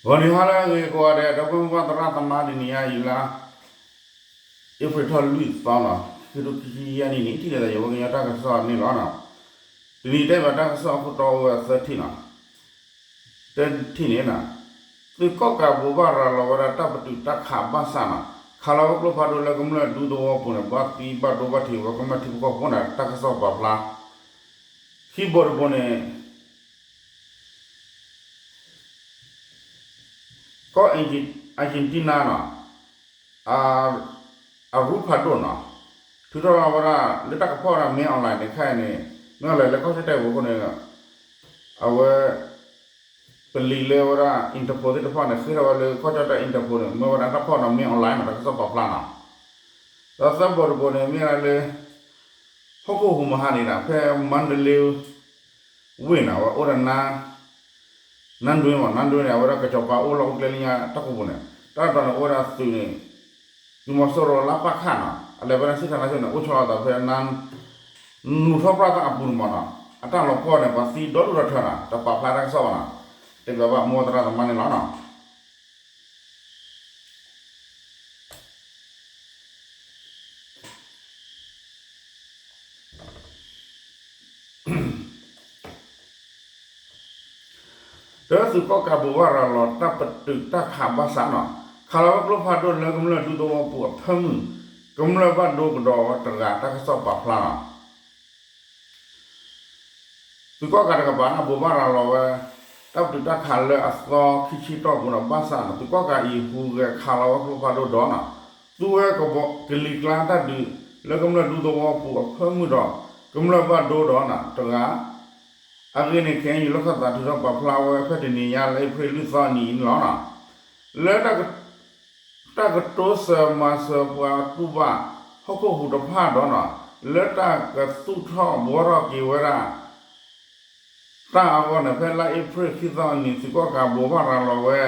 ဂီၤနံၤဟါလၢအဂ့ၤကိးဂၤဒဲး ဒီပုၢ်ဝဲၢ်သရၣ်သမါ တနံၤညါအံၤလါ အ့ဖြ့ၣ်ထီၣ်လွံၢ်သီနီၤ ခံကထိခံဆံယဲၢ်နံၣ်န့ၣ် ထံၣ်လိာ်သးယဝဲကညီတၢ်ကစီၣ်န့ၣ်လီၤ. တနံၤတဲဘၣ်တၢ်ကစီၣ်အခိၣ်တီအိၣ်ဝဲသၢထံၣ်နီၤ တထံၣ်န့ၣ် သုးကီၣ်ကးဘိးဘၣ်ရၤလီၤဝဲဒၣ်တၢ်ပတုာ်တၢ်ခးဘၣ်ဆၣ်နီၤ ခးလီၤဝဲကျိဖးဒိၣ်လၢကမျၢၢ်ဒူသဝီပူၤန့ၣ် ဘၣ်သံဘၣ်ဒိဘၣ်ထံးဝဲကမျၢၢ်ထံဖိကီၢ်ဖိန့ၣ် တၢ်ကစီၣ်ပာ်ဖျါ ခံဘိးတဘိးန့ၣ် ကီၢ် Argentina နီၤ အရူဖးဒိၣ်နီၤ ထုးထီၣ်ဝဲဒၣ်လၢတၢ်ကဖီၣ်ဝဲဒၣ် မင်းအောင်လှိုင် န့ၣ်ခဲအံၤန့ၣ် မင်းအောင်လှိုင် လၢကီၢ်ကၠီၣ်တဲၣ်ပူၤအဃိန့ၣ် အဝဲ ပလံၤလၢဝဲဒၣ် Interpol သ့ၣ်တဖၣ်န့ၣ် ဃ့ထီၣ်ဝဲလၢကီၢ်ကၠီၣ်တဲၣ် Interpol န့ၣ် မၢဝဲဒၣ်တၢ်ဖီၣ်နီၤ မင်းအောင်လှိုင် နီၤ တၢ်ကစီၣ်ပာ်ဖျါနီၤ ဒီးသၢဘိးတဘိးန့ၣ် မ့ၢ်ဝဲဒၣ်လၢ ဟီၣ်ခိၣ်ဟူးမဟါန့ၣ်ဒီး ဖဲမါဒလ့ဝ့ၢ်နီၤ အဝဲအိၣ်ဒီး နန်းတွင်း မ့ၢ် နန်းတွင်း န့ၣ် အဝဲဒၣ်ကစီၤပၤအိၣ်လီၢ်အိၣ်ကျဲလၢညါတၢ်ကိးပူၤန့ၣ် တၢ်တီၤန့ၣ် အိၣ်ဝဲဒၣ်သုးန့ၣ် သုးမီၤစိရိၤလၢပၣ်ခၣ်နီၤ အလဲၤဝဲဒၣ်စံၣ်ထါလါဆိန့ၣ် အိၣ်ဆီလီၤသးဖဲ နူၤထီၣ်ပြၢ်သးအပူၤန့ၣ်မ့ၢ်နီၤ အတၢ်လီၤပှီၢ်န့ၣ် ပှၤသံဒီဒူၣ်ဒီထၢနီၤ တပာ်ဖျါတၢ်ကစီၣ်ဘၣ်နီၤ တဲဘၣ်ဘၣ်မိၢ်သရၣ်သမါန့ၣ်လီၤနီၤ ဒီးသုးကီၣ်ကးဘိးဘၣ်ရၤလီၤတၢ်ပတုာ်တၢ်ခးဘၣ်ဆၣ်နီၤ ခးလီၤဝဲကျိဖးဒိၣ်လၢကမျၢၢ်ဒူသဝီပူၤအဖၢမုၢ် ကမျၢၢ်ဘၣ်ဒိကဒီးဝဲတဂၤ တၢ်ကစီၣ်ပာ်ဖျါနီၤ သုးကီၣ်ကးတကပၤန့ၣ် ဘိးဘၣ်ရၤလီၤဝဲ တၢ်ပတုာ်တၢ်ခးလၢအသီခံဆံတီၢ်ပူၤနီၤ ဘၣ်ဆၣ်နီၤ သုးကီၣ်ကးအံၤဟူးဂဲၤခးလီၤဝဲကျိဖးဒိၣ်ဒီးနီၤ သူဝဲကလံၤကျါတၢ်ဒုး လၢကမျၢၢ်ဒူသဝီပူၤအဖၢမုၢ်ဒီး ကမျၢၢ်ဘၣ်ဒိဒီးနီၤ တဂၤ အဂ့ၢ်န့ၣ် ခဲအံၤ လၢခီၣ်သးထုးထီၣ်ပာ်ဖျါဝဲဖဲတနံၤညါလၢအ့ဖြ့ၣ်လွံၢ်သီနံၤအံၤန့ၣ်လီၤနီၤ လၢ တၢ်ကတိၤစၢၤမၤစၢၤပှၤတူၢ်ဘၣ် ဟီၣ်ခိၣ်ဟူးတဖၣ်ဒီးနီၤ လၢတၢ်ကသူၣ်ထီၣ်ဘှီထီၣ်က့ၤဝဲဒၣ် တၢ်အဂီၢ်န့ၣ် ဖဲလါအ့ဖြ့ၣ်ခံသီအနံၤ သုးကီၣ်ကးဘိးဘၣ်ရၤလီၤဝဲ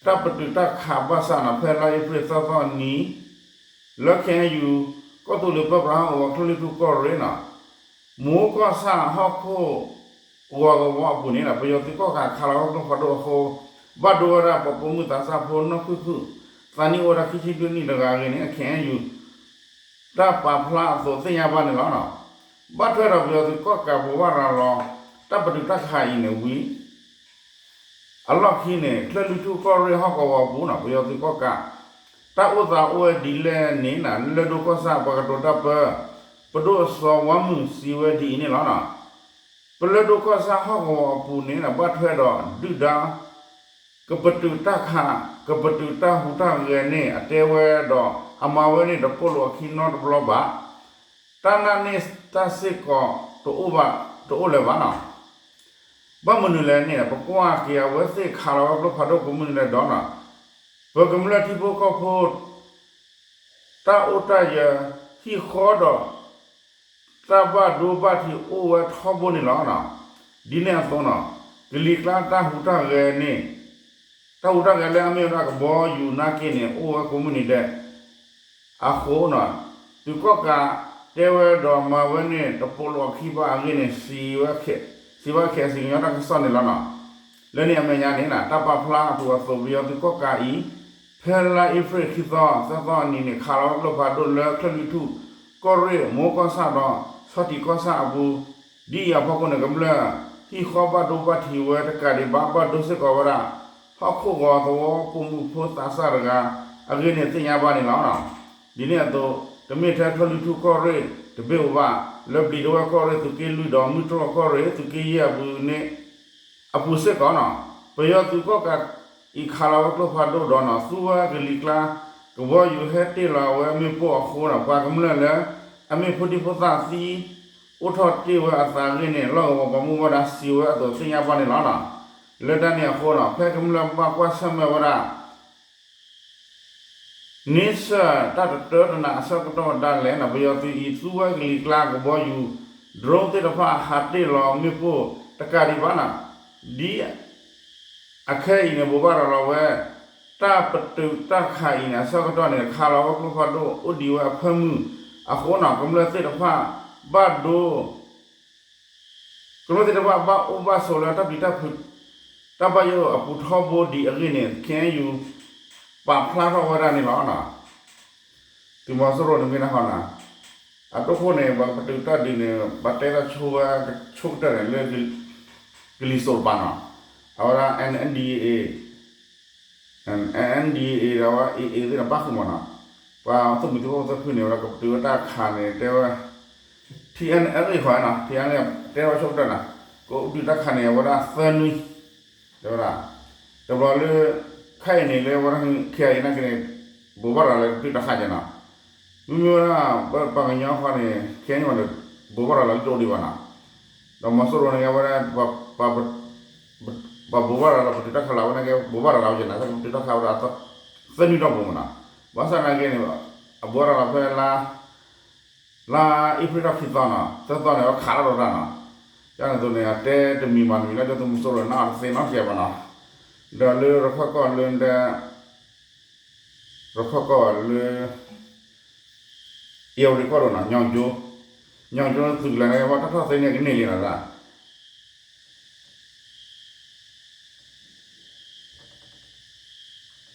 တၢ်ပတုာ်တၢ်ခးဘၣ်ဆၣ်နီၤ ဖဲလါအ့ဖြ့ၣ်သၢသီအနံၤ လၢ ခဲအံၤယူၣ် ကီၢ်သူလ့ၤပၢပြးဟီၣ်ကဝီၤ ကၠဲၣ်လွံၢ်ထူၣ်ကီၢ်ရ့ၣ်နီၤ မိၢ်ကီၢ်ဆၣ်ဟီၣ်ခိၣ် ဂီၤကဝီၤအပူၤန့ၣ်ဒီး ပယီၤသုးကီၣ်ကးခးလီၤဝဲကျိဖးဒိၣ်အဃိ ဘၣ်ဒိဝဲဒၣ်ပှၤပိာ်မုၣ်သးစၢ်ဖိနီၢ်ခုၣ်ခုၣ် သးနံၣ်အိၣ်ဝဲဒၣ်ခံဆံလွံၢ်နံၣ်တဂၤအဂ့ၢ်န့ၣ် ခဲအံၤယူၣ် တၢ်ပာ်ဖျါအသိးသ့ၣ်ညါဘၣ်န့ၣ်လီၤ. ဘၣ်ထွဲဒီးပယီၤသုးကီၣ်ကးဘိးဘၣ်ရၤလီၤ တၢ်ပတုာ်တၢ်ခးအံၤန့ၣ်ဝံၤ အလီၢ်ခံန့ၣ် ကၠဲၣ်လွံၢ်ထူၣ်ကီၢ်ရ့ၣ်ဟီၣ်ကဝီၤအပူၤနီၤ ပယီၤသုးကီၣ်ကး တၢ်အိၣ်သးအိၣ်ဝဲဒ်လဲၣ်န့ၣ် လၢၢ်ဒိၣ်ကီၢ်ဆၣ်ပှၤကတိၤတၢ်ပၢ ပဒိၣ်စီၤဝါမုၢ်စံးဝဲဒ်အံၤန့ၣ်လီၤ. ပလၢၢ်ဒိၣ်ကီၢ်ဆၣ်ဟီၣ်ကဝီၤအပူၤန့ၣ် ဘၣ်ထွဲဒီးဒုၣ်ဒါ ကပတုာ်တၢ်ခး ကပတုာ်တၢ်ဟူးတၢ်ဂဲၤန့ၣ် အတဲဝဲဒီး အမၤဝဲန့ၣ်တပိာ်လိာ်အခံနီတဘျီဘၣ်. တၢ်နာ်န့ၢ်တၢ်စ့ၢ်ကီးတအိၣ်ဘၣ် တအိၣ်လၢၤဘၣ်နီၤ. ဘၣ်မနုၤလဲၣ်န့ၣ် ပကွၢ်က့ၤအဝဲသ့ၣ်ခးလီၤဝဲကျိဖးဒိၣ်ကိးမုၢ်နံၤလဲၣ်ဒီးနီၤ ပကမျၢၢ်ထံဖိကီၢ်ဖိ တၢ်အိၣ်တၢ်ယၢၤ ဟံၣ်ဃီဒီး တၢ်ဘၣ်ဒိဘၣ်ထံးအိၣ်ဝဲထီဘိန့ၣ်လီၤ. ဒ်န့ၣ်အသိးနီၤ ကလံၤကျါတၢ်ဟူးတၢ်ဂဲၤန့ၣ် တၢ်ဟူးတၢ်ဂဲၤလၢအမ့ၢ်ဝဲဒၣ်ကဘီယူၤနာ်က့န့ၣ် အိၣ်ဝဲကိးမုၢ်နံၤဒဲး အဃိနီၤ သုးကီၣ်ကးတဲဝဲဒီးမၤဝဲန့ၣ် တပိာ်လိာ်အခံဘၣ်အဂ့ၢ်န့ၣ် စံးဝဲခဲအံၤ စံးကညီတၢ်ကစီၣ်န့ၣ်လီၤနီၤ. လၢန့ၣ်အမဲာ်ညါန့ၣ် တၢ်ပာ်ဖျါအပူၤအသိး ပယီၤသုးကီၣ်ကးအံၤ ဖဲလါအ့ဖြ့ၣ်ခံသီ သၢသီအနံၤန့ၣ် ခးလီၤဝဲကျိဖးဒိၣ်လၢကၠဲၣ်လွံၢ်ထူၣ် ကီၢ်ရ့ၣ် မိၢ်ကီၢ်ဆၣ်ဒီး ဆီထံးကီၢ်ဆၣ်အပူၤ ဒ်အံၤအဖီခိၣ်န့ၣ် ကမျၢၢ်ဟံၣ်ဃီဘၣ်ဒိဘၣ်ထံးဝဲတကးဒံးဘၣ် ဘၣ်ဒိစ့ၢ်ကီးဝဲဒၣ် ဟီၣ်ခိၣ်ဂီၤသဝီပိာ်မုၣ်ဖိသးစၢ်တဂၤ အဂ့ၢ်န့ၣ်သ့ၣ်ညါဘၣ်န့ၣ်လီၤ. ဒ်န့ၣ်အသိး တမ့ၢ်ထဲကၠဲၣ်လွံၢ်ထူၣ်ကီၢ်ရ့ၣ်တဘ့ၣ်ဧိၤဘၣ် လၢဘျံးဒဝဲၢ်ကီၢ်ရ့ၣ် သုးက့လွံၢ်ဒီးမုၢ်တြီၢ်ကီၢ်ရ့ၣ် သုးက့ယဲၢ်အပူၤန့ၣ် အပူၤစ့ၢ်ကီးနီၤ ပယီၤသုးကီၣ်ကးအံၤခးလီၤဝဲကျိဖးဒိၣ်ဒီးနီၤ သူဝဲကလံၤကျါ ကဘီယူၤဟဲတ့ၢ်လီၤဝဲမ့ၣ်ပိၢ်အဃိနီၤ ပှၤကမျၢၢ်လၢ အမ့ၢ်ဖိဒံဖိသၣ်သံ အိၣ်ထီၣ်တ့ၢ်ဝဲအသးအဂ့ၢ်န့ၣ် လီၢ်ကဝီၤပှၤမူဘၣ်ဒါစံးဝဲအသိးသ့ၣ်ညါဘၣ်န့ၣ်လီၤ. လၢတၢ်န့ၣ်အဃိနီၤ ဖဲကမျၢၢ်ဘၣ်ကွၢ်ဆၢၣ်မဲာ်ဝဲဒၣ် န့ဆၢၣ်တၢ်တတၢတနးအဆၢကတီၢ်ဒၣ်လဲာ်နီၤ ပယီၤသုးအံၤသူဝဲကလံၤကျါကဘီယူၤ drone သ့ၣ်တဖၣ်ဟးတ့ၢ်လီၤမ့ၣ်ပိၢ်တကးဒံးဘၣ်နီၤ ဒ်အခဲအံၤန့ၣ် ဘိးဘၣ်ရၤလီၤဝဲ တၢ်ပတုာ်တၢ်ခးအံၤန့ၣ် အဆၢကတီၢ်န့ၣ် ခးလီၤဝဲကျိဖးဒိၣ်အိၣ်ဒံးဝဲအဖၢမုၢ်အဃိနီၤ ကမျၢၢ်သ့ၣ်တဖၣ်ဘၣ်ဒိ ကမျၢၢ်သ့ၣ်တဖၣ်ဘၣ်အိၣ်ဘၣ်ဆိးလၢတၢ်ပျံၤတၢ်ဖုး တၢ်ဘၣ်ယိၣ်အပူၤထီဘိဒံးအဂ့ၢ်န့ၣ် ခ့ၣ်အဲၣ်ယူၣ် ပာ်ဖျါထီၣ်ဝဲဒၣ်န့ၣ်လီၤ. သုးမီၤစိရိၤန့ၣ်မ့ၢ်နၢ်ဟီနၤ, အဒိခိၣ်န့ၣ် ပှၤကပတုာ်တၢ်ဒုးန့ၣ် ဘၣ်တဲတၢ်ဆိဝဲဆိကတၢၢ်န့ၣ်လၢ ကလံၤစိးတပၤနီၤ, အဝဲဒၣ် N N D A A, N N D A A ဒီးဝဲ A A သ့ၣ်န့ၣ်ပၣ်ဃုာ်မးနီၤ, ပှၤသုးမုၢ်သံၣ်ဘိသ့ၣ်ဖုန့ၣ် ဝဲဒၣ်ကပတုာ်ဝဲတၢ်ခးန့ၣ် တဲဝဲ T N L A ဃီနီၤ, T N L A တဲဝဲဆိကတၢၢ်နီၤ, ကအိၣ်ဒုးတၢ်ခးန့ၣ် အဝဲဒၣ်သၢနွံ, တဲဝဲဒၣ်, တဘျီလၢ ခဲအံၤန့ၣ်လၢဝဲဒၣ် K I A နာ်က့န့ၣ် ဘိးဘၣ်ရၤလၢကပတုာ်တၢ်ခးက့ၤနီၤ, မ့မ့ၢ်ဝဲဒၣ် ပပှၤကညီဃီန့ၣ် ခဲအံၤန့ၣ် ဘိးဘၣ်ရၤလၢတအိၣ်ဒံးဘၣ်နီၤ, ဒီးမီၤစိရိၤန့ၣ်ကဲဝဲဒၣ် ပှၤဘိးဘၣ်ရၤလီၤ ပတုာ်တၢ်ခးလီၤဝဲန့ၣ်ကဲ ဘိးဘၣ်ရၤလီၤဝဲက့ၤနီၤ, တၢ်ကပတုာ်တၢ်ခးဝဲဒၣ် သၢနွံတီၢ်ပူၤမးနီၤ, ဘၣ်ဆၣ်နာ်က့န့ၣ် အဘိးဘၣ်ရၤလီၤဖဲ လါအ့ဖြ့ၣ်ထီၣ်ခံသီနီၤ, သၢသီန့ၣ် အဝဲခးထီၣ်ဒီးတၢ်နီၤ, ကန့ၣ်အသိးန့ၣ် အတဲတမံၤမၤတမံၤလၢ ဒ်သုးမီၤစိရိၤန့ၣ်အီၤတသ့နီတစဲးဘၣ်နီၤ, ဒီးလၢရခၢၣ်ကီၢ်လၢ ရခၢၣ်ကီၢ်လၢ အ့ၣ်ယၣ်ဝတံၣ်ကီၢ်ဒိၣ်နီၤ, ညီကၠိ, ညီကၠိသုးကလၢၤန့ၣ် ဝဲတၢ်ထီၣ်သ့န့ၢ်ကန့ၢ်လံနီ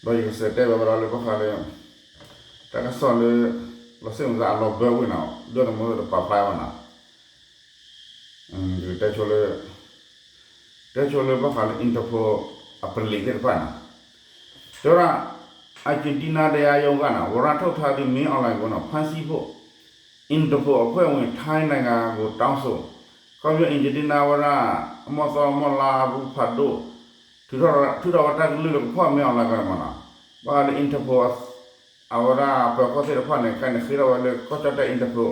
ၤ, ဒီးယကစံးတဲဘၣ်ဝဲဒၣ်လၢဘၣ်ဃးလၢ တၢ်ကစီၣ်လၢ လီၤစ့ၣ်မုၢ်သးအလီၤဘၢဝ့ၢ်နီၤ, ဒုၣ်ဒါသုးမီၤစိရိၤတပာ်ဖျါဘၣ်နီၤ, ယကတဲဆိလၢ တဲဆိလၢဘၣ်ဃးလၢ Interpol အပလံးသ့ၣ်တဖၣ်နီၤ, တဲဝဲဒၣ် Argentina တရားရုံးကနီၤ ဝရမ်းထုတ်ထားသူ မင်းအောင်လှိုင်ကို ဖမ်းဆီးဖို့ Interpol အဖွဲ့ဝင် ထိုင်းနိုင်ငံကို တောင်းဆို, ခီဖျိ Argentina ဝဲဒၣ် အမီၢ်သီမီၢ်လါရူဖးဒိၣ် ထုးထီၣ်ဝဲတၢ်ကလုၢ်လၢကဖီၣ် မင်းအောင်လှိုင် ကန့ၣ်မးနီၤ, ဘၣ်ဃးလၢ Interpol အဝဲဒၣ်ပၢၤကီၢ်သ့ၣ်တဖၣ်န့ၣ် ခဲအံၤန့ၣ် ဃ့ထီၣ်ဝဲလၢကီၢ်ကၠီၣ်တဲၣ် Interpol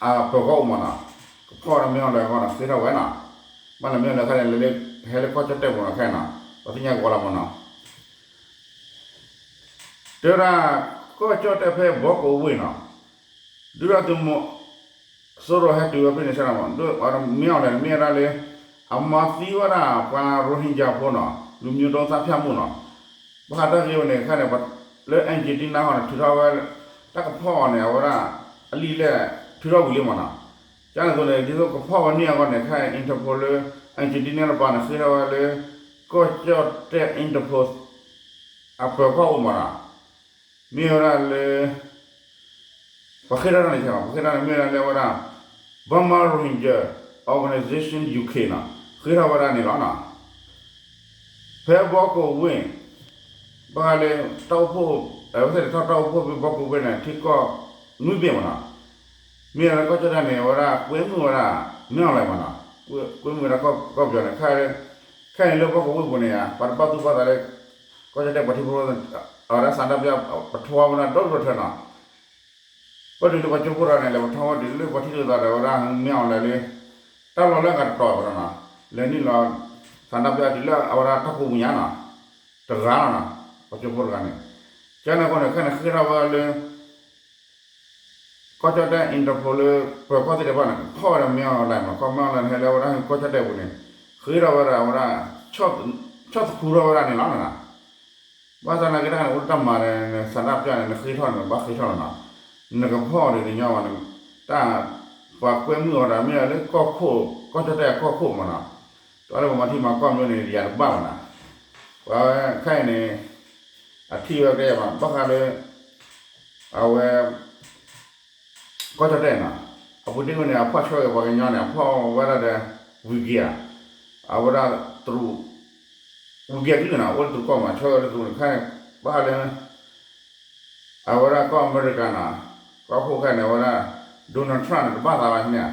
အပၢၤကီၢ်အိၣ်မးနီၤ, ကဖီၣ်ဝဲဒၣ် မင်းအောင်လှိုင် အဂီၢ်န့ၣ် ဃ့ထီၣ်ဝဲနီၤ, ဘၣ်လၢ မင်းအောင်လှိုင် ခဲအံၤန့ၣ် လဲၤလၢဟဲလၢကီၢ်ကၠီၣ်တဲၣ်ပူၤနီၤ, ခဲအံၤနီၤ ပှၤသ့ၣ်ညါကဝီၤလီၤမးနီၤ, တဲဝဲဒၣ် ကီၢ်ကၠီၣ်တဲၣ်ဖဲဘီကိးဝ့ၢ်နီၤ, ဒုၣ်ဒါသုးမီၤ စိရိၤဟဲတုၤဝဲဖဲန့ၣ်ဆၢနီၤ, မင်းအောင်လှိုင် မ့ၢ်ဝဲဒၣ်လၢ အမၤသံဝဲဒၣ်ပှၤ Rohingya ဖိနီၤ, လူမျိုးတုံးသတ်ဖြတ်မှုနီၤ, ဘၣ်ဃးတၢ်ဂ့ၢ်ဝဲန့ၣ် ခဲအံၤန့ၣ် လၢ Argentina ဃီန့ၣ် ထုးထီၣ်ဝဲ တၢ်ကဖီၣ်အီၤန့ၣ် အဝဲဒၣ် အလံာ်လဲၢ်ထုးထီၣ်ဝံၤလံမးနီၤ, ကန့ၣ်အသိးန့ၣ် ဒ်သိးကဖီၣ်ဝဲန့ၢ်အဂီၢ်န့ၣ် ခဲအံၤ Interpol လၢ Argentina တပၤန့ၣ် ဃ့ထီၣ်ဝဲလၢ ကီၢ်ကၠီၣ်တဲၣ် Interpol အပၢၤကီၢ်အိၣ်မးနီၤ, မ့ၢ်ဝဲဒၣ်လၢ ပှၤဃ့ထီၣ်တၢ်န့ၣ် ပှၤဃ့ထီၣ်န့ၣ် မ့ၢ်ဝဲဒၣ်လၢဝဲဒၣ် Burma Rohingya Organization U K နီၤ, ဃ့ထီၣ်ဝဲဒၣ်န့ၣ်လီၤနီၤ, ဖဲဘီကိးဝ့ၢ် ဘၣ်ဃးလၢ တၢ်အိၣ်ဖှိၣ် အဝဲသ့ၣ်တထီၣ်တၢ်အိၣ်ဖှိၣ်ဖဲဘီကိးဝ့ၢ်န့ၣ် ထံကီၢ်နွံဘ့ၣ်မးနီၤ, မ့ၢ်ဝဲဒၣ်ကီၢ်ကၠီၣ်တဲၣ်န့ၣ် အဝဲဒၣ်ကွဲမုာ်ဝဲဒၣ် မင်းအောင်လှိုင် မးနီၤ, ကွဲမုာ်ဝဲဒၣ်ကီၢ်ပယီၤန့ၣ် ခဲအံၤလၢဘီကိးဝ့ၢ်ပူၤန့ၣ် ပှၤတဘၣ်သူၣ်ဘၣ်သးလၢ ကီၢ်ကၠီၣ်တဲၣ်ပှၤထံဖိ အဝဲဒၣ် ဆန္ဒပြ ပထီဝဲဒၣ်ဒီတထၢနီၤ, ပတုၤလၢပှၤကၠိဖိတဂၤန့ၣ် လဲၤပထီဝဲတုၤလၢပှၤထံၣ်လိာ်သးဒီးဝဲဒၣ် မင်းအောင်လှိုင် လၢ တၢ်လီၢ်လၢအဂၤတတီၤဘၣ်နီၤ, လဲၤနုာ်လီၤ ဆန္ဒပြ တုၤလၢအဝဲဒၣ်တၢ်ကိးပူၤညါနီၤ, တဂၤလီၤနီၤ, ပှၤကၠိဖိတဂၤန့ၣ်, ကန့ၣ်အဃိန့ၣ် ခဲအံၤန့ၣ် ဃ့ထီၣ်ဝဲလၢ ကီၢ်ကၠီၣ်တဲၣ် Interpol လၢပၢၤကီၢ်သ့ၣ်တဖၣ်န့ၣ် ကဖီၣ်ဝဲဒၣ် မင်းအောင်လှိုင် မးနီၤ, ကီၢ် မင်းအောင်လှိုင် ဟဲလၢဝဲဒၣ်ကီၢ်ကၠီၣ်တဲၣ်ပူၤန့ၣ် ဃ့ထီၣ်ဝဲဒၣ်ဝဲဒၣ် ဆီၣ်သခူထီၣ်ဝဲဒၣ်န့ၣ်လီၤနီၤ, ဘၣ်ဆၣ်သနာ်က့ တၢ်န့ၣ် အိၣ်လၢတၢ်မၤဒီး ဆန္ဒပြ န့ၣ် နဃ့ထီၣ်န့ၣ် ဘၣ်ဃ့ထီၣ်လီၤနီၤ, နကဖီၣ်အီၤဒ်န့ၣ်ညီဘၣ်န့ၣ်, တၢ် ပှၤကွဲမုာ်အီၤဒီး မ့ၢ်လၢကီၢ်ခိၣ် ကီၢ်ကၠီၣ်တဲၣ်အကီၢ်ခိၣ်မးနီၤ, တၢ်လၢပှၤမၤထံမၤကီၢ်မးန့ၣ် ယၤတဘၣ်ဘၣ်နီၤ, ပှၤဝဲခဲအံၤန့ၣ် အထံၣ်ဝဲကဲမး ဘၣ်ဃးလၢ အဝဲ ကီၢ်ကၠီၣ်တဲၣ်နီၤ, အပူၤတ့ၢ်ဝဲန့ၣ် အဖီၣ်ဆှၢက့ၤပှၤကညီန့ၣ် အဖီၣ်ဝဲဒၣ်ဒီး Wigger အဝဲဒၣ်တရူး Wigger ကလုာ်နီၤ အိၣ်လၢတရူးကီၢ်မး ဆှၢဝဲလၢတရူးန့ၣ် ခဲအံၤန့ၣ် ဘၣ်ဃးလၢ အဝဲဒၣ်ကီၢ်အမဲရကၤနီၤ, ကီၢ်ခိၣ်ခဲအံၤန့ၣ် အဝဲဒၣ် Donald Trump န့ၣ် တဘၣ်သးဘၣ်န့ၣ်,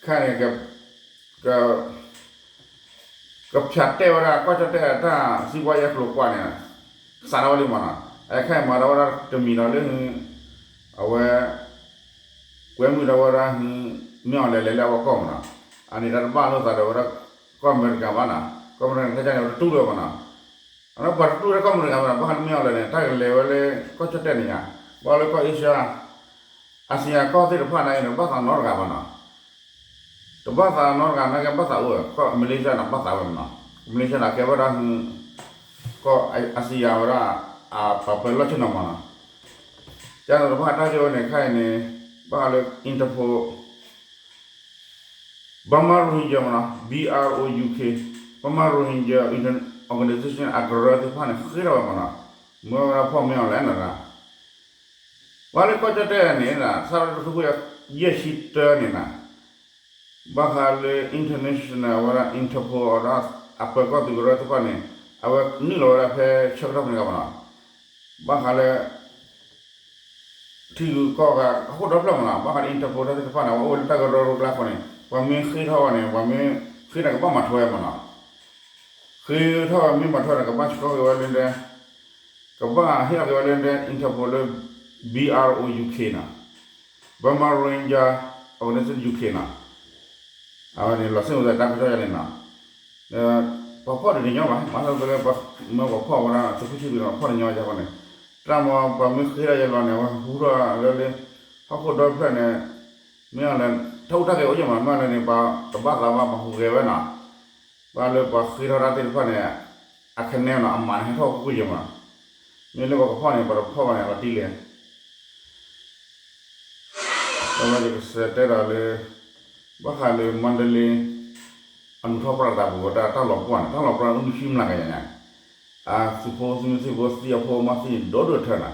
ခဲအံၤန့ၣ် က ကဖၠးတဲာ်ဝဲဒၣ် ကီၢ်ကၠီၣ်တဲၣ်အတၢ်စံးဘှါယဲၢ်ကျိၤကွာ်န့ၣ် စးထီၣ်ဝဲလံမးနီၤ, အခဲအံၤမၤဒီးဝဲဒၣ်တမံၤဒီးလၢ အဝဲ ကွဲမုာ်ဒီးဝဲဒၣ် မင်းအောင်လှိုင် လဲၤလၢအဝဲကီၢ်မးနီၤ, အန့ၣ်တၢ်တဘၣ်လိာ်သးဒီးဝဲဒၣ် ကီၢ်အမဲရကၤဘၣ်နီၤ, ကီၢ်အမဲရကၤန့ၣ် အဝဲတတူၢ်လိာ်ဘၣ်နီၤ, အနီၢ်ပှၤတတူၢ်လၢကီၢ်အမဲရကၤဘၣ်နီၤ, ဘၣ်ဃးလၢ မင်းအောင်လှိုင် န့ၣ် တၢ်ကလဲၤဝဲလၢကီၢ်ကၠီၣ်တဲၣ်န့ၣ်ယါ, ဘၣ်လၢကီၢ်အ့ရှါ အၣ်စံယါကီၢ်သ့ၣ်တဖၣ်န့ၣ် ဘၣ်သးနီတဂၤဘၣ်နီၤ တဘၣ်သးနီတဂၤနာ်က့ ဘၣ်သးအိၣ်ဝဲ ကီၢ်မလ့ၡါန့ၣ် ဘၣ်သးဝဲမးနီၤ, မလ့ၡါန့ၣ် ကဲဝဲဒၣ် ကီၢ်အၣ်စံယါဝဲဒၣ် အပှၤပၢၤလီၢ်ဆ့ၣ်နီၤမးနီၤ, ကန့ၣ်တဘၣ်တၢ်ဂ့ၢ်ဝဲန့ၣ် ခဲအံၤန့ၣ် ဘၣ်ဃးလၢ Interpol Burma Rohingya မးနီၤ B R O U K Burma Rohingya Inter-, Organization အကရၢသ့ၣ်တဖၣ်န့ၣ် ဃ့ထီၣ်ဝဲမးနီၤ, မ့ၢ်ဝဲဒၣ်ဖီၣ်မ့ၢ်အီၤလဲၣ်နီၤ, ပှၤလၢကီၢ်ကၠီၣ်တဲၣ်န့ၣ် စးထီၣ်တကထိခွံကယၤယဲၢ်ဆံတၢန့ၣ်နီၤ, ဘၣ်ဃးလၢ international အဝဲဒၣ် Interpol ဒီးအပၢၤကီၢ်သူးကရၢသ့ၣ်တဖၣ်န့ၣ် အဝဲနုာ်လီၤဝဲဒၣ်ဖဲဆၢကတီၢ်ဖဲန့ၣ်ဂ့ၤမးနီၤ, ဘၣ်ဃးလၢ ထံဂုၤကီၢ်ဂၤအဃိဒီဖျၢၣ်မးနီၤ, ဘၣ်ဃးလၢ Interpol တၢ်သ့ၣ်တဖၣ်န့ၣ် အဝဲအိၣ်လၢတၢ်ကရၢကရိကျါအဃိန့ၣ် ပှၤမ့ၢ်ဃ့ထီၣ်ဝဲန့ၣ် ပှၤမ့ၢ်ဃ့န့ၣ်ကဘၣ်မၤထွဲဝဲမးနီၤ, ဃ့ထီၣ်ဝဲမ့ၢ်မၤထွဲန့ၣ် ကဘၣ်ဆှၢက့ၤဝဲလၢဒဲ ကဘၣ်ဟ့ၣ်လီၤက့ၤဝဲလၢဒဲ Interpol လၢ B R O U K နီၤ, Burma Rohingya Organization U K နီၤ, အဝဲန့ၣ်လီၤစ့ၣ်မုာ်သးတၢ်ကစီၣ်ယါန့ၣ်နီၤ, ပှၤဖီၣ်တညီဘၣ်, မၤသးလၢ မ့ၢ်ပှၤဖီၣ်ဝဲဒၣ် သုးခိၣ်ဆံသူးန့ၣ် ပှၤဖီၣ်တညီယါဃီန့ၣ်, တၢ်မ့ၢ်ပှၤမ့ၢ်ဃ့ထီၣ်ယဲလီၤန့ၣ် အဝဲဟူထီၣ်လၢလၢ ဟီၣ်ခိၣ်ဒီဖျၢၣ်န့ၣ်, မ့ၢ်အီၤလဲၣ် တၢ်အိၣ်တၢ်ဂဲၤအိၣ်ယဲမး မ့ၢ်အီၤလဲၣ်န့ၣ် ပှၤတဘၣ်သးဘၣ် ပှၤဟူးဂဲၤဝဲနီၤ, ဘၣ်လၢပှၤဃ့ထီၣ်တၢ်သ့ၣ်တဖၣ်န့ၣ် အခဲနဲနီၤ အမၤန့ၣ်ဟဲထီၣ်ကွံာ်ယဲမး, မ့ၢ်လၢပှၤကဖီၣ်န့ၣ် ပှၤတဖီၣ်ဘၣ်န့ၣ် လီၤတံၢ်လံ ဒီးဝဲယကစံးတဲဒီးလၢ ဘၣ်ဃးလၢ မါတလ့ အနုာ်ထီၣ်ပြသးပူၤဝဲဒၣ်တၢ်လီၤပှီၢ်န့ၣ် တၢ်လီၤပှီၢ်န့ၣ် အိၣ်နွံဆံမျးကယၤညါ, အသုးဖိသုးမုၢ်သံၣ်ဘိသံအဖိအမါသံန့ၣ် ဒိၣ်ဒိၣ်ထၢနီၤ,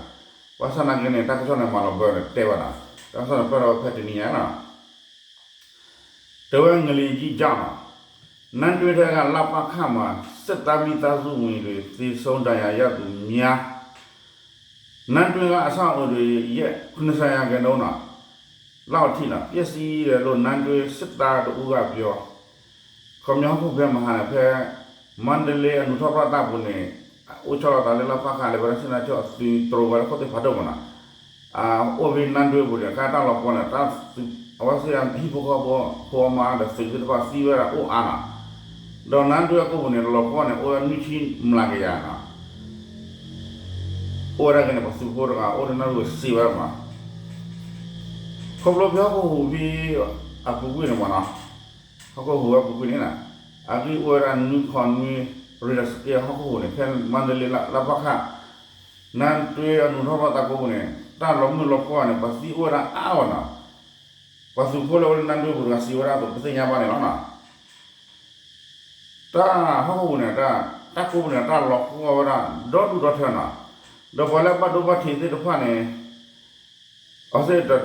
ဘၣ်ဆၣ်နာ်က့န့ၣ် တၢ်ကစီၣ်န့ၣ် မၤလီၤဘၢန့ၣ်တဲဘၣ်နီၤ, တၢ်ကစီၣ်န့ၣ်ပၢၢ်ထီၣ်ဝဲဖဲတနံၤညါနီၤ တဲဝဲ ငလင်ကြီးကြောင့်နီၤ, နန်းတွင်းထဲက လပခ မှာ စစ်သားမိသားစုဝင်တွေ သေဆုံးဒဏ်ရာရသူများ, နန်းတွင်းက အဆောက်အအုံတွေရဲ့ ခုနှစ်ဆယ်ရာခိုင်နှုန်းနီၤ, လောက်ထိနီၤ ပျက်စီးတယ်လို့ နန်းတွင်းစစ်သားတစ်ဦးကပြော, ခီပညီဟီၣ်ခိၣ်ဖဲမဟါန့ၣ် ဖဲ မါတလ့အနုာ်ထီၣ်ပြသးပူၤန့ၣ် အိၣ်ဆီလီၤသးလၢ လပခ လၢပဝဲဒၣ် စစ်သားချုပ် အသုးတြိၤဝဲလၢခိၣ်သ့ၣ်ဖးဒိၣ်မးနီၤ အအိၣ်ဖဲနန်းတွင်းပူၤန့ၣ် ကဲတၢ်လီၤပှီၢ်န့ၣ် အဝဲသ့ၣ်ဟံၣ်ဖိဃီဖိ ဖိအမါဒီးသုးသ့ၣ်တဖၣ်သံဝဲဒၣ်အိၣ်အါနီၤ, ဒီးနန်းတွင်းအကိာ်ပူၤန့ၣ် လီၤပှီၢ်န့ၣ် အိၣ်ဝဲနွံဆံမျးကယၤနီၤ, အိၣ်ဝဲဒၣ်က့ၤန့ၣ် ပှၤသုးဖိတဂၤ အိၣ်ဒီးနန်းတွင်းစံးဝဲဒၣ်မး ခီဖျိဖဲဟီၣ်ခိၣ်ဟူးဖဲအပူၤကွံာ်န့ၣ်မးနီၤ, ဟီၣ်ခိၣ်ဟူးဝဲအပူၤကွံာ်န့ၣ်နီၤ, အဂံၢ်အိၣ်ဝဲဒၣ်နွံခီနွံ ရံးဒီးစက့ဟီၣ်ခိၣ်ဟူးန့ၣ် ဖဲမါတလ့လၢ လပခ နန်းတွင်းအနုာ်ထီၣ်ပြသးကိပူၤန့ၣ် တၢ်လီၤမုၢ်လီၤပှီၢ်န့ၣ် ပှၤသံအိၣ်ဝဲဒၣ်အါဝဲနီၤ, ပှၤသုးဖိလၢအိၣ်လၢနန်းတွင်းပူၤတဂၤစံးဝဲဒၣ်အသိး ပသ့ၣ်ညါဘၣ်န့ၣ်လီၤနီၤ. တၢ်ဟီၣ်ခိၣ်ပူၤန့ၣ် တၢ်ကိပူၤန့ၣ် တၢ်လီၤပှီၢ်ဝဲဒၣ်ဒီဒူၣ်ဒီထၢနီၤ, ဒီးပှၤလၢအဘၣ်ဒိဘၣ်ထံးသ့ၣ်တဖၣ်န့ၣ် အဝဲသ့ၣ်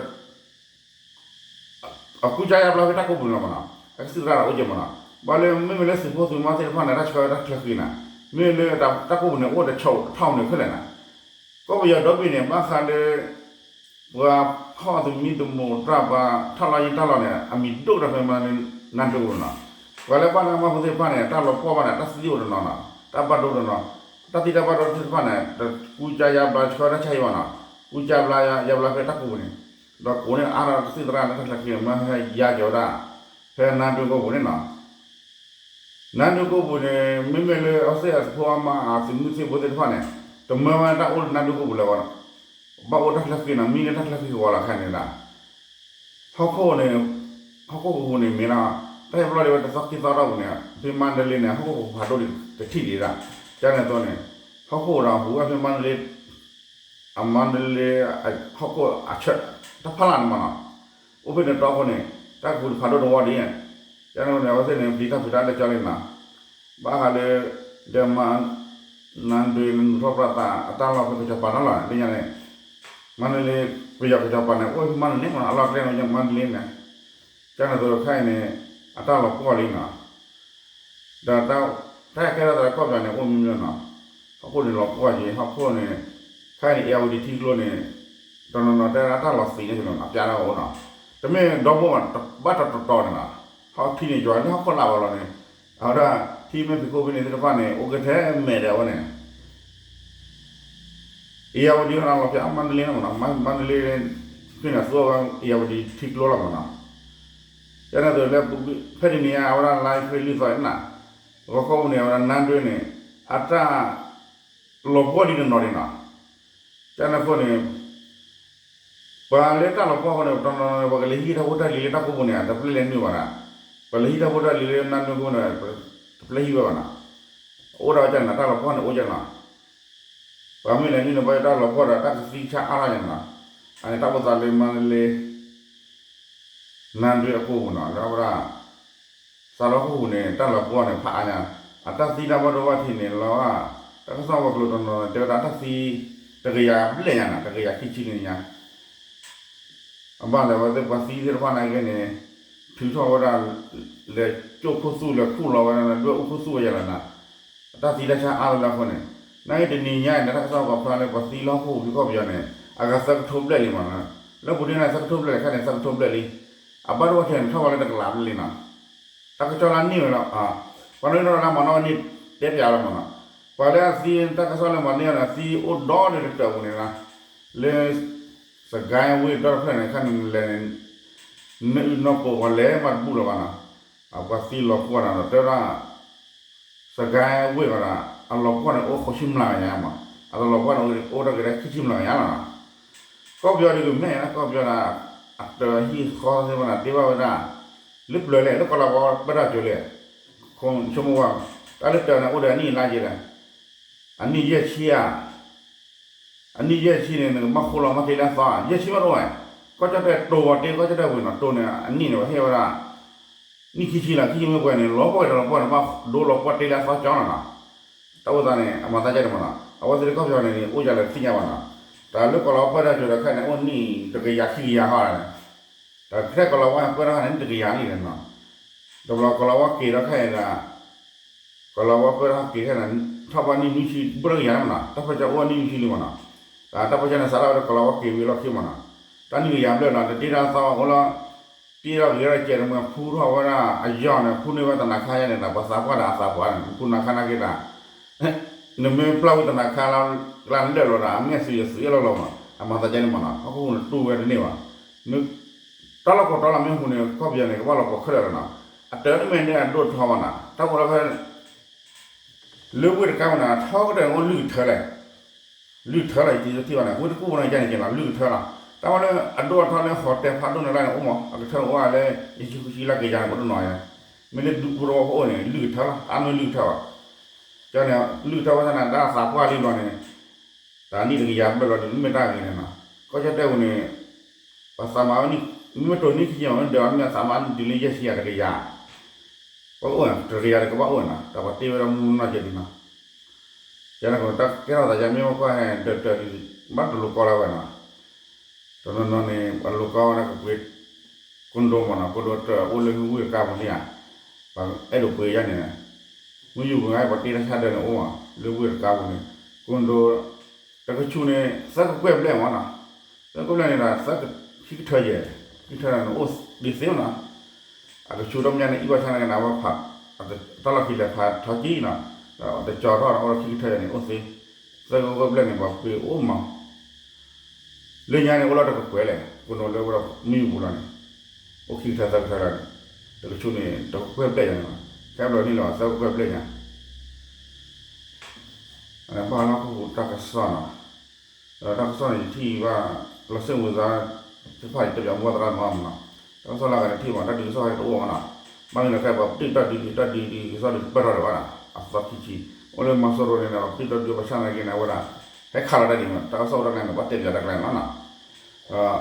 အကူစါယါဘျါဖဲတၢ်ကိပူၤန့ၣ်လီၤမးနီၤ, အကသံၣ်သရၣ်ဒီးအိၣ်က့ၤမးနီၤ, ဘၣ်လၢမ့မ့ၢ်လၢသုးဖိသုးမါသ့ၣ်တဖၣ်န့ၣ် တၢ်ဆှၢဝဲတၢ်ချၢဃံနီၤ, မ့ၢ်လၢတၢ်ကိပူၤန့ၣ် အိၣ်ဒီးဆီၣ်ထီၣ်န့ၣ်ခဲလၢာ်နီၤ, ကီၢ်ပယီၤဒီဘ့ၣ်န့ၣ် ဘၣ်ဃးလၢ ပှၤဖီၣ်သမံသမိးတၢ် ပှၤထီၣ်လီၤယံၤတၢ်လီၤန့ၣ် အမံၤဒိၣ်တၢ်ဖဲမါတလ့နီၤ, ပှၤလၢဘၣ်တၢ်မၤဖိသ့ၣ်တဖၣ်န့ၣ် တၢ်လီၤပှီၢ်ဘၣ်န့ၣ် တၢ်သံအိၣ်တနီၤနီၤ, တၢ်ဘၣ်ဒိတနီၤ, တၢ်သံတၢ်ဘၣ်ဒိသ့ၣ်တဖၣ်န့ၣ် တကူစါယါဘျါဆှၢတၢ်ဆါဟံၣ်ဘၣ်နီၤ, ကူစါဘျါယါဘျါဖဲတၢ်ကိပူၤန့ၣ်, ဒီးကိးန့ၢ်အါထီၣ်တၢ်သံၣ်သရၣ်လၢတၢ်ချၢဃံန့ၣ် မ့ၢ်ဟဲယါက့ၤဝဲဒၣ် ဖဲနန်းတွင်းကိပူၤန့ၣ်နီၤ နန်းတွင်းကိပူၤန့ၣ် မ့မ့ၢ်လၢအဝဲသ့ၣ်အသုးဖိအမါအသုးမုၢ်သံၣ်ဘိသ့ၣ်တဖၣ်န့ၣ် တမၢဝဲတၢ်အိၣ်လၢနန်းတွင်းကိပူၤလၢၤဘၣ်နီၤ, ဘၣ်အိၣ်တၢ်ချၢဃံနီၤ, မံလၢတၢ်ချၢဃံဂီၤလီၤခဲန့ၣ်ဒၣ်, ဟီၣ်ခိၣ်န့ၣ် ဟီၣ်ခိၣ်ကဟူးန့ၣ်မ့ၢ်နီၤ, တၢ်ဟဲပျီဒံးဝဲတသီခံသီတီၢ်ပူၤန့ၣ် ဖဲမါတလ့န့ၣ် ဟီၣ်ခိၣ်ကဖးဒိၣ်ဒံးတထံၣ်ဒံးဒၣ်, ကန့ၣ်အသိးန့ၣ် ဟီၣ်ခိၣ်ဒီးဟူးဝဲဖဲမါတလ့ အမါတလ့ ဟီၣ်ခိၣ်အဆၢ တၢ်ဖးလၢ်န့ၣ်မးနီၤ, အိၣ်ဖဲန့ၣ်တီခိၣ်န့ၣ် တၢ်ကပူၤတဖးဒိၣ်တဝီဒံး, ကန့ၣ်အဝဲသ့ၣ်န့ၣ် ပျံၤတၢ်ဖုးတၢ်လၢကၠီလံနီၤ, ဘၣ်ဃးလၢ ဒဲမါ နန်းတွင်း နုာ်ထီၣ်ပြသးအတၢ်လီၢ်ဖဲကစီၤပၤနီၤလီၤ လၢညါန့ၣ်, မါတလ့ ပယီၤကစီၤပၤန့ၣ် အိၣ်ဖဲမါတလ့မးနီၤ, အလီၢ်ကျဲန့ၣ် မါတလ့န့ၣ်, ကန့ၣ်အသိးခဲအံၤန့ၣ် အတၢ်လီၤပှီၢ်လံနီၤ ဒီးတၢ် တၢ်ကဲထီၣ်သးလၢကီၢ်ပယီၤန့ၣ် အိၣ်မံၤမံၤနီၤ, ဟီၣ်ခိၣ်န့ၣ်လီၤပှီၢ်က့ၤ ဟီၣ်ခိၣ်န့ၣ်, ခဲအံၤန့ၣ် အ့ၣ်ယၣ်ဝတံၤထံကျိန့ၣ်, တနီၤနီၤတဲဒၣ်တၢ်လီၤသံးန့ၣ်နီၤ အပျါထီၣ်အိၣ်နီၤ, တမ့ၢ်ဒီဘိဘၣ် ဘၣ်တတီၤတီၤန့ၣ်နီၤ, ဟီၣ်ထံန့ၣ်ယွၤလၢဟီၣ်ခိၣ်လာ်ဘၣ်လီၤန့ၣ်, အဝဲဒၣ် ထံမဲာ်ဖံးခိၣ်ဖဲန့ၣ်သ့ၣ်တဖၣ်န့ၣ် အိၣ်ကထဲမဲာ်ဒီးအဝဲန့ၣ် အ့ၣ်ယၣ်ဝတံၤလီၤဖဲအမါတလ့န့ၣ်မးနီၤ, မါတလ့ ဖဲန့ၣ်သူအဝဲအ့ၣ်ယၣ်ဝတံၤထံကျိလီၤမးနီၤ, ကန့ၣ်အသိးလၢ ဖဲတနံၤညါအဝဲဒၣ်လါအ့ဖြ့လံာ်သီန့ၣ်နီၤ, ဂီၤခီပူၤန့ၣ် အဝဲဒၣ်နန်းတွင်းန့ၣ် အတၢ်လီၤပှီၢ်လံတနီၤဒံးနီၤ, ကန့ၣ်အဃိန့ၣ် ပှၤလၢတၢ်လီၤပှီၢ်အဃိန့ၣ် တနီၤနီၤန့ၣ် ပှၤကလဲၤဟံးတၢ်ဖိတၢ်လံၤလၢတၢ်ကိးပူၤန့ၣ် တပျဲလဲၤနုာ်ဘၣ်နီၤ, ပှၤလဲၤဟံးတၢ်ဖိတၢ်လံၤလၢနန်းတွင်းကိးပူၤန့ၣ် တပျဲဟံးဝဲဘၣ်နီၤ, အိၣ်ဒၣ်ဝဲကန့ၣ် တၢ်လီၤပှီၢ်န့ၣ်အိၣ်ကန့ၣ်နီၤ ပှၤမ့ၢ်လဲၤနုာ်န့ၣ် ဘၣ်တၢ်လီၤပှီၢ်ဒီးတၢ်ကသံဆါအါထီၣ်န့ၣ်နီၤ, အန့ၣ်တၢ်အိၣ်သးလၢမါတလ့ နန်းတွင်းအကိးပူၤနီၤ, လၢဝဲဒၣ် စးထီၣ်ဟီၣ်ခိၣ်ဟူးန့ၣ် တၢ်လီၤပှီၢ်န့ၣ် ဖးအါညါ, အတၢ်သံတၢ်ဘၣ်ဒိဘၣ်ထံးန့ၣ်လီၤ. တၢ်ကစီၣ်ဝဲၤကျိၤတနီၤတဲဝဲဒၣ်တၢ်သံ တကယၤဘျဲၣ်ညါနီၤ, တကယၤခံဆံန့ၣ်ညါ အဘၣ်လၢအဝဲသ့ၣ်ပှၤသံသ့ၣ်တဖၣ်နာ်က့န့ၣ် ထုးထီၣ်ဝဲဒၣ် လဲၤကၠိၣ်ခိၣ်သူၣ် လဲၤခူၣ်လီၤဝဲဒၣ် ဒွဲၣ်အူခိၣ်သူၣ်ဝဲယဲလီၤနီၤ. အတၢ်သံတၢ်ဆါအါလီၤလၢအဃိန့ၣ် နာ်က့တနံၤညါအံၤန့ၣ် တၢ်ကစီၣ်ပာ်ဖျါလၢပှၤသံလၢဟီၣ်ခိၣ်ပူၤကီၢ်ပယီၤန့ၣ် အဂၤသၢကထိဘျဲၣ်လံမးနီၤ. လၢပူၤဒ့န့ၣ် သၢကထိဘျဲၣ်လံ ခဲန့ၣ် သၢကထိဘျဲၣ်လံ. အဘၣ်ဒိဘၣ်ထံးန့ၣ် ထီၣ်ဝဲလၢတကလးဘျဲၣ်လံနီၤ. တၢ်ကစီၣ်လၢအန့ၢ်ဝဲလီၤ. ပှၤနီၣ်ဂံၢ်နီၣ်ဒွးလၢမၤနီၣ်ဝဲန့ၣ် တဲပၠးလီၤမးနီၤ. ပှၤလၢအသံတၢ်ကစီၣ်လၢမၤန့ၢ်အီၤန့ၣ် သံအိၣ်ဒီးလၢတတၢၢ်ပူၤန့ၣ်လီၤ. လၢ စကဲဝ့ၢ်ဒီတဖျၢၣ်န့ၣ် ခဲန့ၣ်လဲၤန့ၣ် နအုၣ်နီၢ်ပိာ်ပှၤလဲၤမးတဘူၣ်လၢၤဘၣ်နီၤ. ပှၤသံလီၤပှီၢ်န့ၣ်ဒီး တဲဝဲဒၣ် စကဲဝ့ၢ်ဝဲဒၣ် အလီၤပှီၢ်န့ၣ် အိၣ်ဃိးဆံမျးကယၤမး, အတလီၤပှီၢ်န့ၣ် အိၣ်ထီၣ်က့ၤဒၣ်ခံဆံမျးကယၤလီၤနီၤ. ကီၢ်ပယီၤဒ်ကမဲာ်နီၤ, ကီၢ်ပယီၤဒၣ် အတၢ်ဟံၣ်ဃီသ့ၣ်တဖၣ်န့ၣ် ဒ့ဘၣ်ဝဲဒၣ် လၢပျၢၤလဲၣ်, လၢကီၢ်လီၤဝါပၢတၢ်ကၠိၤလဲၣ်, ဆိကမိၣ်ဝဲ တၢ်လၢတၢၢ်န့ၣ် အိၣ်ဒီးအနံၣ်အလါက့ၤလဲၣ်, အနံၣ်ယဲၢ်ဆံဧါ အနံၣ်ယဲၢ်ဆံန့ၣ် နကဘၣ်ဃိလီၤမ့ၢ်တ့လၢအသီ, ယဲၢ်ဆံမ့ၢ်တအိၣ်ဝဲ, ကီၢ်ကၠီၣ်တဲၣ်တိၤဝဲတ့ ကီၢ်ကၠီၣ်တဲၣ်ဝံၤနီၤ တိၤန့ၣ် အနံၣ်န့ၣ် ပှၤဟ့ၣ်ဝဲဒၣ် နံၣ်ခံဆံလီၤ, ခံဆံမ့ၢ်ပှဲၤန့ၣ် လီၤပှီၢ်က့ၤတလီၤပှီၢ်န့ၣ် ဘၣ်ဒိလီၤပှီၢ်တ့လၢအသီကၠီလီၤနီၤ. တၢ်အိၣ်သးန့ၣ် အမၤသးကဲန့ၣ်မ့ၢ်နီၤ, အဝဲသ့ၣ်လၢကီၢ်ပယီၤန့ၣ် အိၣ်ယၤလၢသ့ၣ်ညါဘၣ်နီၤ. တၢ်လၢကီၢ်လီၤဝါပၢတၢ်ကၠိၤဒီးခဲအံၤန့ၣ် အိၣ်နံၣ်တကယၤခံကယၤဃီန့ၣ်, တၢ်ထဲကီၢ်လီၤဝါပၢတၢ်ခါန့ၣ် နံၣ်တကယၤန့ၣ်နီၤ. တဘျီကီၢ်လီၤဝါက့ၤဒီးခဲအံၤဒီး ကီၢ်လီၤဝါပၢတၢ်က့ၤခဲန့ၣ် ထီၣ်ဘၣ်နံၣ်နွံဆံ ဘူးတကယၤန့ၣ်မ့ၢ်နီၤ, တၢ်ပၢဆှၢအိၣ်နံၣ်နွံဆံလံမ့ၢ်နီၤ. တၢ်ပၢဆှၢန့ၣ် စးထီၣ်ဝဲလၢကီၢ်လီၤဝါက့ၤဝံၤလီၢ်ခံမ့ၢ်နီၤ, တၢ်နံၣ်တကယၤဘျဲၣ်လီၤ တတ့တၢ်သီအိၣ်လီၤ, တ့ထီၣ်ဂ့ၤထီၣ်ကဲးတမံၤ ဖူထီၣ်ဝဲဒၣ်အယီၢ်န့ၣ် ဖူန့ၢ်ဝဲသနၤခါယါန့ၣ်ဒီး ပှၤသးပှၢ်ဒီးအသးပှၢ်န့ၣ် ဖူနၤခါနာ်က့ဒီး နမ့ၢ်ပျၢ်ဝံၤသနၤခါလၢ ကျါလၢာ်လီၤဒီး အမ့ၢ်အသုးယသုးအဲၣ်လီၤလီၤမ့ၢ်နီၤ, အမၤသးကဲန့ၣ်မ့ၢ်နီၤ, ဟီၣ်ခိၣ်ဟူးန့ၣ်တူၢ်ဝဲတန့ၢ်ဘၣ်. တၢ်လီၢ်ကိးတီလီၤမ့ၢ်ဟူးန့ၣ် ကီၢ်ပယီၤန့ၣ် ကဘၣ်လီၤပှီၢ်ခဲလၢာ်လီၤနီၤ. အတၢ်တမ့ၢ်န့ၣ်အဒိၣ်ထီဘၣ်နီၤ, တၢ်အိၣ်လၢဖဲ လၢဝ့ၢ်တကါပူၤန့ၣ် ထီကတၢၢ်န့ၣ်အိၣ်လွံၢ်ကထၢလဲၣ်, လွံၢ်ကထၢလီၤ ယထံၣ်ဘၣ်န့ၣ် ဝ့ၢ်တကူၣ်ပူၤန့ၣ် ယဲန့ၣ်က့ၤလီၤ လွံၢ်ကထၢလီၤ. တၢ်ဝဲလၢအဒိၣ်အထီလၢဟီၣ်တဲာ်ဖးဒိၣ်န့ၣ်လၢန့ၣ်အိၣ်မး အကထၢအိၣ်ဝဲလၢ ယဆံဃုဆံလၢကယၤန့ၣ် ပတနီၤယါ, မ့ၢ်လၢဒူပူၤတဝီဖိအိၣ်န့ၣ် လွံၢ်ကထၢလီၤ တၢ်မ့ၢ်လွံၢ်ကထၢဘၣ်. ကန့ၣ် လွံၢ်ကထၢဝဲသနာ် တၢ်သးပှၢ်လံဘျီန့ၣ် တၢ်နံၣ်တကယၤဘျဲၣ်လီၤဒ်မ့ၢ်တၢ်ဂ့ၤန့ၣ်နီၤ, ကီၢ်ကၠီၣ်တဲၣ်ပူၤန့ၣ် ပှၤသးမၤဝဲနံၣ် မ့မ့ၢ်တိၤနံၣ်ခံဆံမ့ၢ်ဒီး မ့ၢ်သးမၤနံၣ်တုၤလၢယဲၢ်ဆံယၤတကယၤ, ပအိၣ်တကယၤတကဘၣ်အိၣ်နီၤ တၢ်ပှၤတ့ဝဲဒၣ်မူနီၢ်ကဲဒ်နီၤ. ကဲထီၣ်သးယါမ့ၢ်ဝဲကွၢ်ဟဲဒၢးတၢးဒ် ဘၣ်တလိၤကီလၢဝဲနီၤ, တနီၤနီၤန့ၣ် ပှၤလိၤကီဝဲဒၣ်ကပှ့ၤ ကိၣ်ဒိမ့ၢ်နီၤ ကိၣ်ဒိတၢ်အိၣ်လၢဝ့ၢ်တကါပူၤန့ၣ်ဧါ, ပှၤအဲၣ်ဒိးပှ့ၤယါန့ၣ် မုၢ်ယူၢ်ပူၤန့ၣ် ပှၤတ့တၢ်ဆါဒၢးန့ၣ်အိၣ်မး လၢဝ့ၢ်တကါပူၤန့ၣ် ကိၣ်ဒိ တကဆူန့ၣ် သၢကကွဲၢ်ဘျဲၣ်မ့ၢ်နီၤ, သၢကကွဲၢ်ဘျဲၣ်န့ၣ်ဒီး သၢက ခံကထၢယဲၢ် ခံကထၢန့ၣ်အိၣ်ဒ်သ့မ့ၢ်နီၤ, အကဆူတမညါန့ၣ် အံၣ်ဘၣ်ဆၣ်န့ၣ်ကနၣ်ဝဲဖး တၢ်လီၢ်ခံလဲၤဖးထီကံနီၤ, ဒီးတကၠီထီၣ်ဒီးအိၣ်ဒီးခံကထၢယဲၢ်န့ၣ်အိၣ်သ့, သၢကကွဲၢ်ဘျဲၣ်န့ၣ် ပှၤပှ့ၤအိၣ်မး လၢညါန့ၣ် အိၣ်လီၤတကကွဲၢ်လဲၣ် ကိၣ်ဒိလၢဝဲဒၣ်မုၢ်ယူၢ်ပူၤလီၤန့ၣ်, အိၣ်ခံကထၢသၢကထၢလီၤန့ၣ်, တကဆူန့ၣ် တကကွဲၢ်ဘျဲၣ်ညါန့ၣ်လီၤ, ခဲဘျီန့ၣ်လီၤ သၢကကွဲၢ်ဘျဲၣ်ညါ ဘၣ်လီၢ်ခိၣ်ဟူးတၢ်ကစီၣ်နီၤ, ဒီးတၢ်ကစီၣ်န့ၣ် ယထံၣ်ဘၣ် လီၤစ့ၣ်မုာ်သး သ့ၣ်တဖၣ်ယတဲပၠးမူဘၣ်သရၣ်သမါမ့ၢ်နီၤ, တၢ်ကစီၣ်လၢအဂၤတထံၣ်ဘၣ် တၢ်ဒုးကစီၣ်ဟဲတအိၣ်ဘၣ်နီၤ, ဘၣ်မနုၤလဲၣ်ခဲအံၤ ပှၤပတုာ်တၢ်ဒုးဒုး တၢ်ဒုးဒုးကစီၣ်ဒုးကပၢၢ်ထီၣ်ဒံးဘၣ်နီၤ, အသီခံဆံ, အိၣ်လၢမၤစိရိၤန့ၣ်ဒီး ပှၤပတုာ်တၢ်ဒုးဘၣ်ဆၣ်သနာ်က့န့ၣ် အဝဲဒၣ် ဟဲခးလီၤတၢ်ဒ်န့ၣ် တၢ်ကစီၣ်အိၣ်တၢ်ကျဲန့ၣ် ဘၣ်တဲပၠးတၢ်ကျဲန့ၣ်လီၤနီ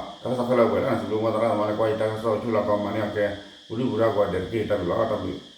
ၤ, တၢ်ကစီၣ်ခဲလၢာ်ဝဲလၢန့ၣ် စံးဘျုးမူဘၣ်သရၣ်သမါလၢကွၢ်ယတၢ်ကစီၣ် ဆူလီၤကီမၤန့ၢ်အီၤကဲ ပူၤဒုၣ်ပူၤဒါကိးဂၤဒဲးတက့ၢ် တၢ်ဘျုးလီၤ တၢ်ဘျုး